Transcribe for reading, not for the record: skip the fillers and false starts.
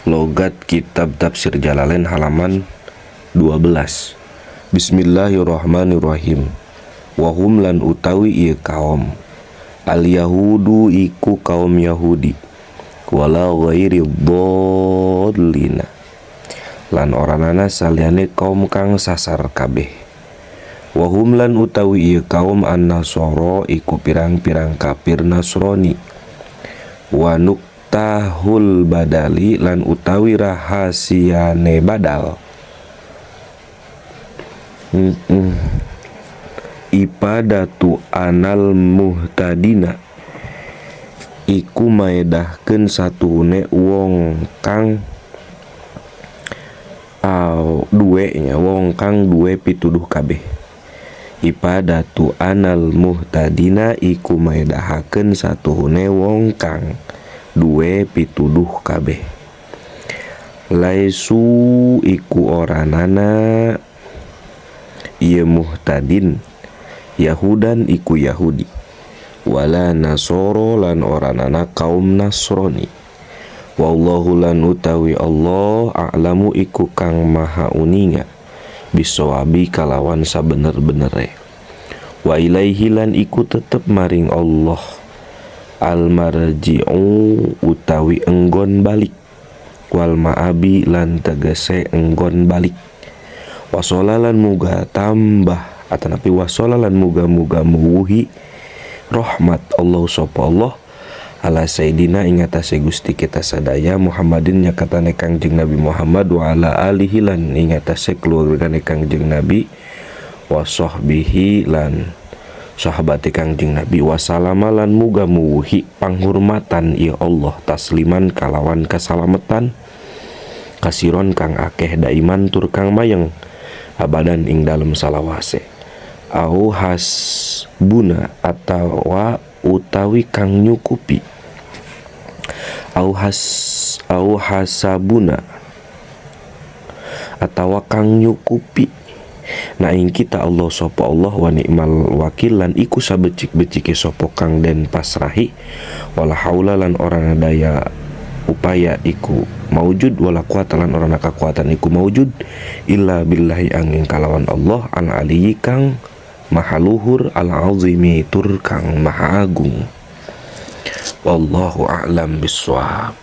Logat kitab tafsir Jalalain halaman 12. Bismillahirrahmanirrahim. Wahum lan utawi ieu kaum al yahudu iku kaum Yahudi, wala ghairi dhallina lan oranana saliyane kaum kang sasar kabeh. Wahum lan utawi ieu kaum an-nasara iku pirang-pirang kafir Nasrani. Wa nuktahul badali lan utawi rahasiane badal. Ipadatu anal muhtadina iku maedahkeun satuhune wong kang au duwe nya wong kang duwe pituduh kabeh. Ipadatu anal muhtadina iku maedahakeun satuhune wong kang duwe pituduh kabeh. Laisu iku oranana ieu muhtadin Yahudan iku Yahudi, wala Nasoro lan oranana kaum Nasrani. Wallahu lan utawi Allah a'lamu iku kang maha uninga bisawabi kalawan sabener-benere. Wa ilaihi lan iku tetep maring Allah al marji'u utawi enggon balik, wal ma'abi lan tegese enggon balik. Wasola lan muga tambah atanapi wasola lan muga-muga muwuhi rahmat Allah sapa Allah ala sayyidina ing atase Gusti kita sadaya Muhammadin nyakatane Kangjeng Nabi Muhammad wa ala alihi lan ing atase keluargane Kangjeng Nabi wa sahbihi lan sahabate Kangjeng Nabi. Wasalama lan muga muwuhi panghurmatan ya Allah tasliman kalawan kasalametan kasiron kang akeh daiman tur kang mayeng abadan ing dalem salawase. Au hasbuna atawa utawi kang nyukupi, au has au hasabuna atawa kang nyukupi na ing kita Allah sapa Allah wa ni'mal wakil lan iku sabecik-becike sapa kang den pasrahi. Wala haula lan ora daya upaya iku maujud, wala quwata lan ora kakuatan iku maujud illa billahi angin kalawan Allah al aliyyi kang maha luhur al azimi tur kang maha agung. Wallahu a'lam bissawab.